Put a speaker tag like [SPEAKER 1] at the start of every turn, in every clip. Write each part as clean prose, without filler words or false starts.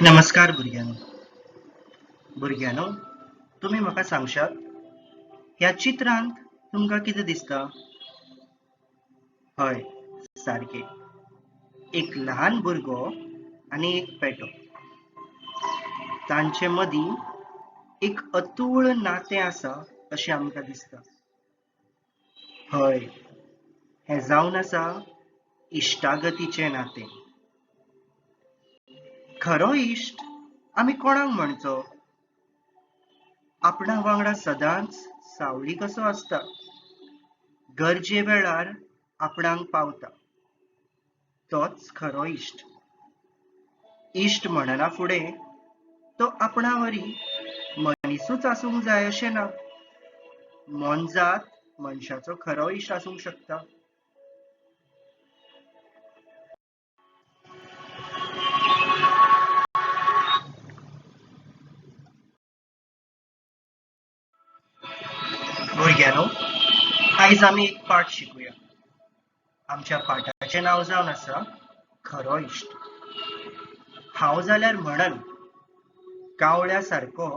[SPEAKER 1] नमस्कार भुरग्यांनो. भुरग्यांनो, तुमी म्हाका सांगशात ह्या चित्रांत तुमकां कितें दिसता? हय, सारकें, एक ल्हान भुरगो आनी एक पेटो. तांचे मदीं एक अतूळ नातें आसा अशें आमकां दिसता. हय, हें जावन आसा इश्टागतीचें नातें. खरो इश्ट आमी कोणाक म्हणचो? आपणा वांगडा सदांच सावळी कसो आसता, गरजे वेळार आपणाक पावता, तोच खरो इश्ट. इश्ट म्हणना फुडें तो आपणा वरी मनिसूच आसूंक जाय अशें ना. मोनजात मनशाचो खरो इश्ट आसूंक शकता. भुरग्यांनो, आयज आमी एक पाठ शिकूया. आमच्या पाठाचें नांव जावन आसा खरो इश्ट. हांव जाल्यार म्हणन कावळ्या सारको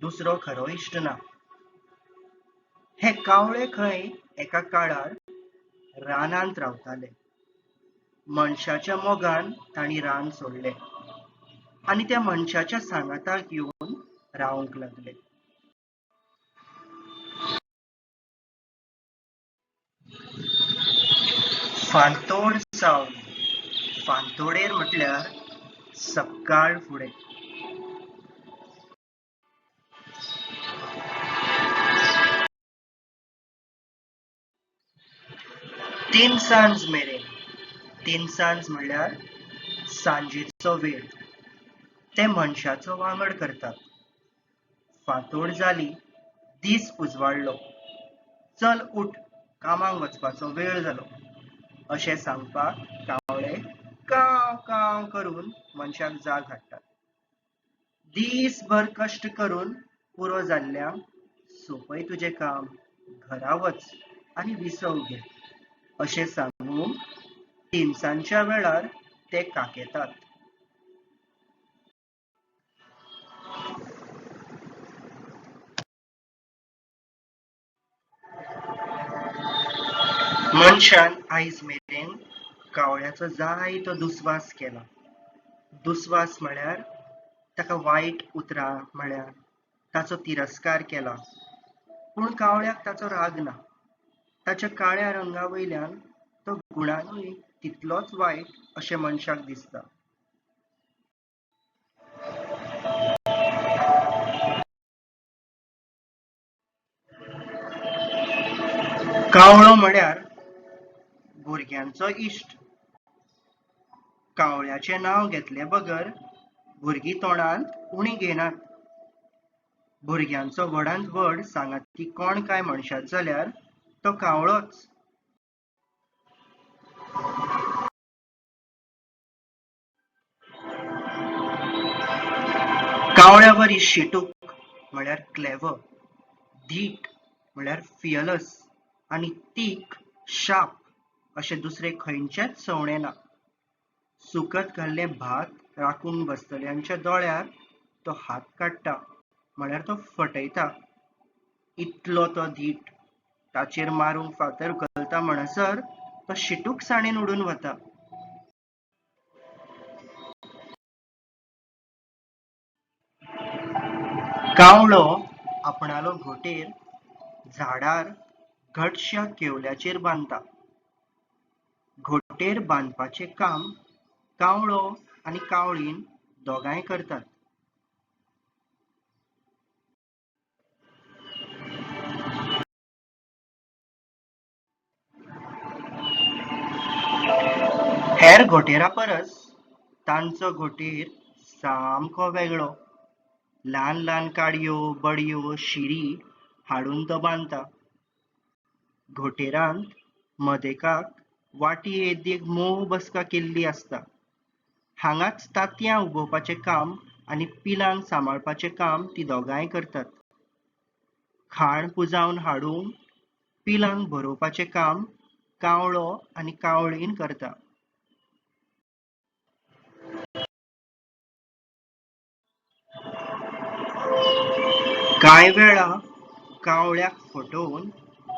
[SPEAKER 1] दुसरो खरो इश्ट ना. हे कावळे खंय एका काळार रानांत रावताले. मनशाच्या मोगान तांणी रान सोडलें आनी त्या मनशाच्या सांगाताक येवन रावंक लागले. फांतोड सावन, फांतोडेर म्हटल्यार सकाळ फुडें, तिनसांज मेरेन, तिनसांज म्हणल्यार सांजेचो वेळ, ते मनशाचो वांगड करतात. फांतोड जाली, दीस उजवाडलो, चल उठ, कामाक वचपाचो वेळ जालो अशें सांगपाक कावळे कांव कांव करून मनशाक जाग हाडटात. दीसभर कश्ट करून पुरो जाल्ल्यांक सोंपय तुजें काम, घरा वच आनी विसव घे अशें सांगूंक तिनसांजच्या वेळार ते काकेतात. मनशान आयज मेरेन कावळ्याचो जायतो दुस्वास केला. दुस्वास म्हळ्यार ताका वायट उतरां म्हळ्यार ताचो तिरस्कार केला. पूण कावळ्याक ताचो राग ना. ताच्या काळ्या रंगा वयल्यान तो गुणानूय तितलोच वायट अशें मनशाक दिसता. कावळो म्हळ्यार भुरग्यांचो इश्ट. कावळ्याचें नांव घेतले बगर भुरगीं तोंडांत उणी घेनात. भुरग्यांचो व्हडांत व्हड सांगाती कोण काय म्हणशात जाल्यार तो कावळोच. कावळ्यावरी शिटूक म्हळ्यार क्लेवर, धीट म्हळ्यार फियरलेस आनी तीख शार्प अशें दुसरें खंयचेंच सवणें ना. सुकत घाल्लें भात राखूंक बसतल्यांच्या दोळ्यार तो हात काडटा म्हळ्यार तो फटयता. इतलो तो धीट. ताचेर मारूंक फातर उखलता म्हणसर तो शिटूकसाणेन उडून वता. कावळो आपणालो घोंटेर झाडार घटश्या केवल्याचेर बांदता. घोंटेर बांदपाचें काम कावळो आनी कावळीण दोगांय करतात. हेर घोंटेरां परस तांचो घोंटेर सामको वेगळो. ल्हान ल्हान काडयो, बडयो, शिरी हाडून तो बांदता. घोंटेरांत मदेकाक वाटी येदी एक मोव बसका केल्ली आसता. हांगाच तांतयां उबोवपाचें काम आनी पिलांक सांबाळपाचें काम तीं दोगांय करतात. खाण पुंजावन हाडूंक पिलांक भरोवपाचें काम कावळो आनी कावळीण करता. कांय वेळा कावळ्याक फटोवन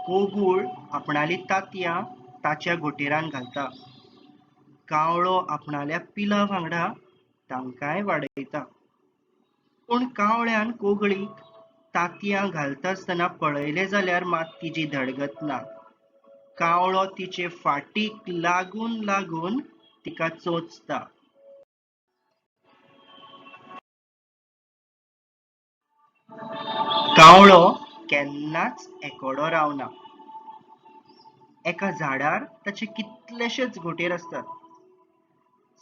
[SPEAKER 1] कोगूळ आपणालीं तांतयां ताच्या घोंटेरांत घालता. कावळो आपणाल्या पिलां वांगडा तांकांय वाडयता. पूण कावळ्यान कोगळीक तांतयां घालतासतना पळयलें जाल्यार मात तिजी धडगत ना. कावळो तिचे फाटीक लागून लागून तिका चोंचता. कावळो केन्नाच एकोडो रावना. एका झाडार ताचे कितलेशेच घोंटेर आसतात.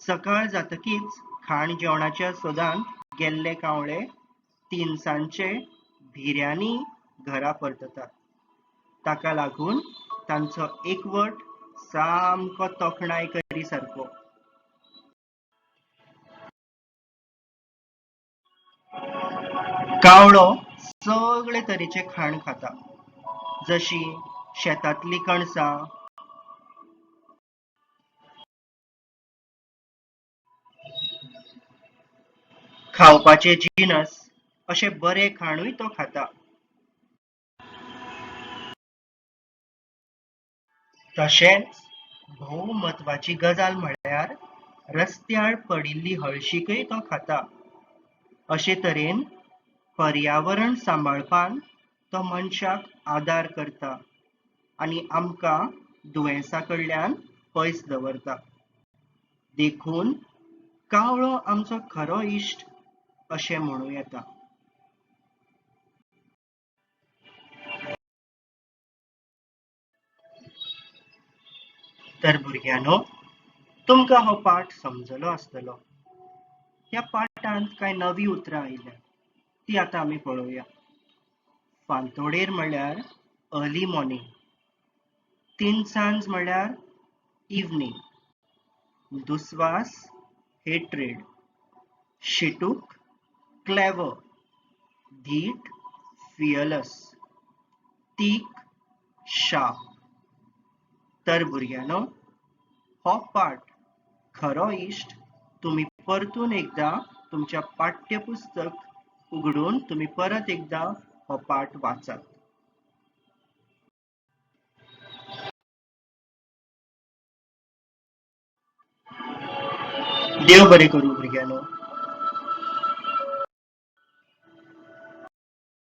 [SPEAKER 1] सकाळ जातकीच खाण जेवणाच्या सोदांत गेल्ले कावळे तिनसांजचे भिऱ्यांनी घरा परततात. ताका लागून तांचो एकवट सामको तोखणाय करी सारको. कावळो सगळे तरेचें खाण खाता, जशीं शेतांतलीं कणसां, खावपाचे जिनस अशें बरें खाणूय तो खाता. तशेंच भोव म्हत्वाची गजाल म्हळ्यार रस्त्यार पडिल्ली हळशीकय तो खाता. अशे तरेन पर्यावरण सांबाळपांत तो मनशाक आदार करता आनी आमकां दुयेंसा कडल्यान पयस दवरता. देखून कावळो आमचो खरो इश्ट अशें म्हणूं येता. तर भुरग्यांनो, तुमकां हो पाठ समजलो आसतलो. ह्या पाठांत कांय नवीं उतरां आयल्यांत तीं आतां आमी पळोवया. फांतोडेर म्हळ्यार अर्ली मॉर्निंग, तिनसांज म्हळ्यार इवनिंग, दुस्वास हेट्रेड, शिटूक क्लेवर, धीट फियरलेस, तीख शार्प. तर भुरग्यांनो, हो पाठ खरो इश्ट तुमी परतून एकदां तुमच्या पाठ्यपुस्तक उगडून तुमी परत एकदां हो पाठ वाचात. देव बरें करूं भुरग्यांनो.